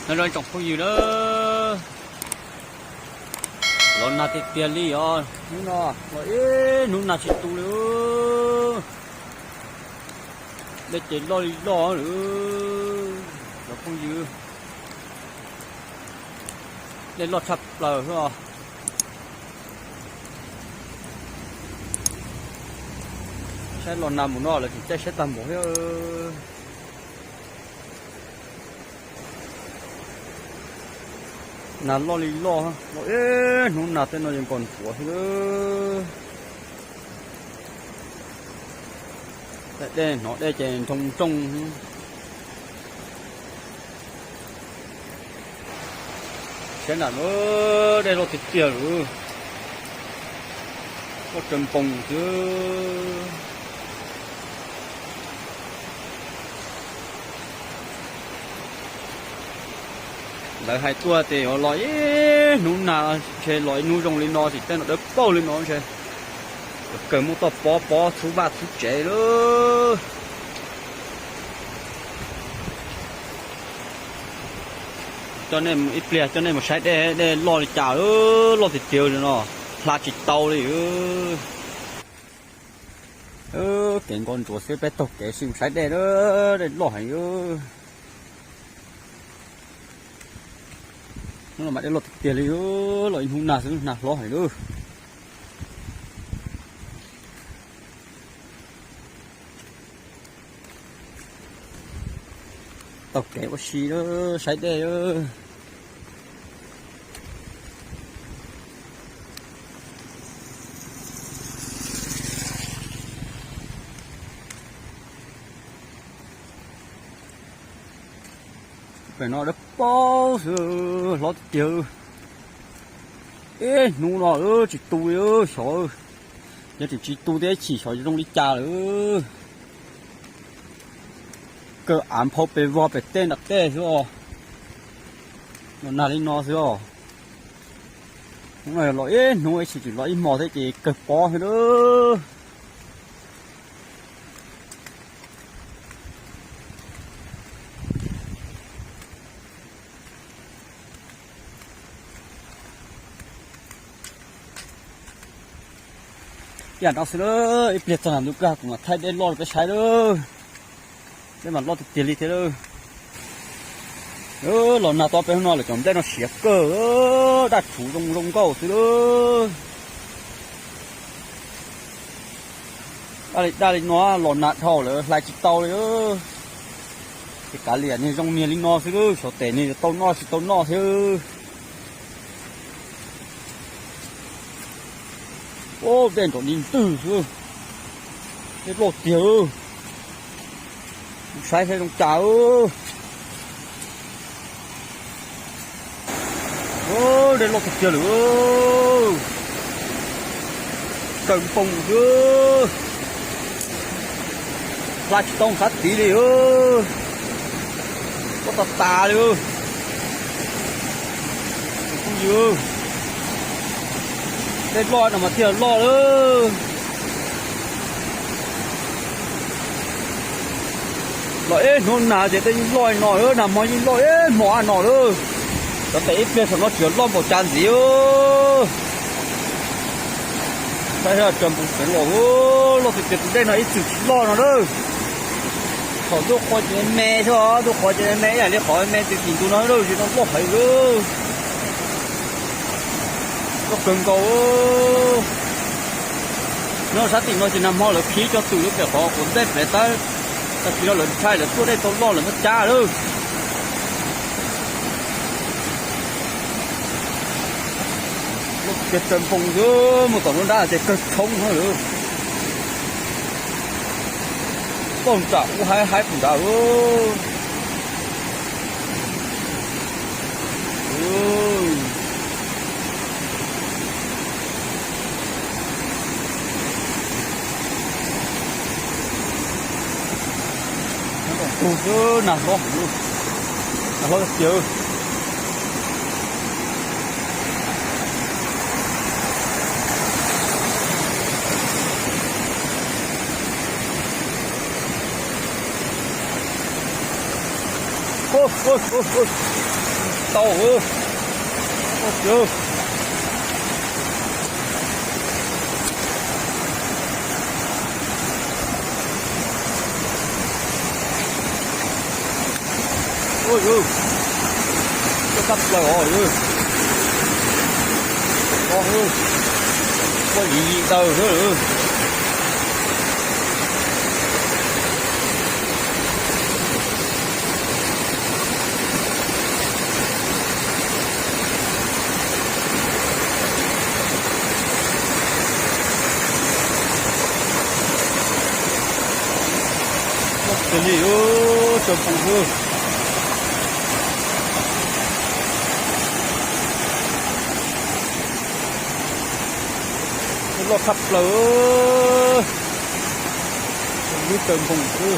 Nyob zoo tsoom phooj ywg na, los nag tiag tiag li os, hnub no los ib hnub nag tsis tu li. Dej ces loj li loj lawm, cov phooj ywg, dej loj tshaj plaws xwb os. Saib los nag mus no lawv tseem caij siab tag npaum thiab. Nag loj li loj, loj ib hnub nag tej no yeej nkaus ntsuav xwb. Dej hnov dej ces nroo nroo. Saib nram no, dej loj tiag tiag lawm, loj tsaws npoos xwb. Lawv hais tuaj tias yuav los ib hnub nag, ntshe los ib hnub zoo li no ces tej no dawb paug li no ntshe. Kawg muab toj pob pob txhub vaj txhub tsev lawm. Coj nej mus ib pliag, coj nej mus saib dej, dej loj li cas, loj tiag tiag li no, hla tsis tau li. Kev nkaus ntsuav xwb, peb taug kev sim mus saib dej, dej loj heev. Hnub no mas dej loj tiag tiag li, loj ib hnub nag xwb, nag hlob heev lawm. Taug kev ua si lawm, saib dej. Pem no dawb paug xwb, hlob tiag tiag. Ib hnub no tsis tu li xyov, yog tseem tsis tu thiab ib chim xyov zoo li cas lawm. Kawg av nphau pes vog pem tej nram tej xwb os. Los nag li no xwb os. Hnub no los ib hnub, ib chim tseem los ib hmos thiab ces kawg pob xwb lawm. Ib yam no xwb lawm, ib pliag txog nram ntug kag kuv mam thaij dej loj rau peb saib lawm. Dej mas loj tiag tiag li thiab lawm. Los nag tau peb hnub no lawm cov nplej no siav kawg, daj rhuv zoo zoo nkauj xwb lawm. Daj li daj li no, los nag dhau lawm hlais tsis tau li. Ces kav liam niag zoo niag li no xwb lawm, xyov tes niag yuav tau noj tsis tau noj thiab. Ub, dej nrov li ntwg xwb, dej loj tiag. Saib saib zoo cas. Dej loj tiag tiag lawm, tsaws npoos xwb, hla tsis tau sab tid li. Pob tas tas li. Phooj ywg, dej loj no mas thiaj loj lawm. Los ib hnub nag ces dej yeej loj no, nag hmo yeej loj ib hmos no lawm. Cov tes ib pliag saum no tseem loj npaum cas ntxiv. Saib tsaws npoos pem los, loj tiag tiag, tus dej no ib txwm tsis loj no lawm. Thaum ntuj qhua ces me xwb, ntuj qhua ces me ib yam li qhov me ntws tim ntug no lawm, tam sim no loj heev lawm. Loj kawg nkaus. Nyob sab tim no ces nag hmo lawv khib cov twm lub pem qhov quav nplej plev tawb, tam sim no lawv ntshai lawv tuaj dej tau loj lawm muab cab lawm. Loj tiag tiag, tsaws npoos xwb, mus tom lub nrab ces kawg tshoob lawm. Toj nram ub haib haib puag nrad. Nag hlob heev, nag hlob tiag tiag. Tau. Ua, coj tshaj plaws os. Ua yim yim daws xwb. Loj tiag li, tsaws npoos xwb. Loj tshaj plaws, lub tsaws npoos xwb.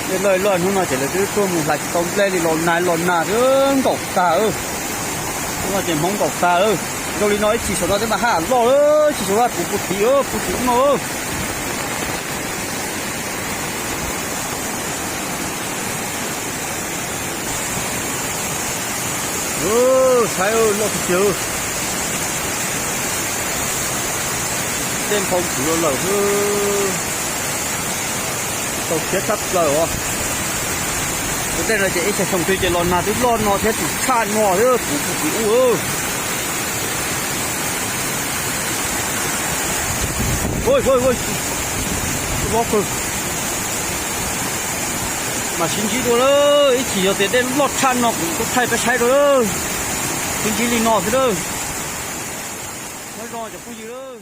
Dej loj loj hnub no ces lawv twb tuaj mus hlais tsis tau nplej li, los nag los nag twb nkaum tag. Hnub no ces hmoov nkaum tag lawm. Zoo li no ib chim saum no twb mas haj loj lawm, ib chim saum no puv puv tiv, puv tiv ub no. Saib loj tiag tiag. Tej nphoo puv los lawm xwb. Tau siab tshaj plaws os. Tus dej no ces ib xyoos xyoo twg ces los nag twb loj no thiab, tsis tshaj no thiab, puv puv tiv ub. Mas sib ntsib dua lawm, ib chim yog tias dej loj tshaj no kuv tuaj thaij peb saib dua lawm. Sib ntsib li no xwb lawm. Nyob zoo cov phooj ywg lawm.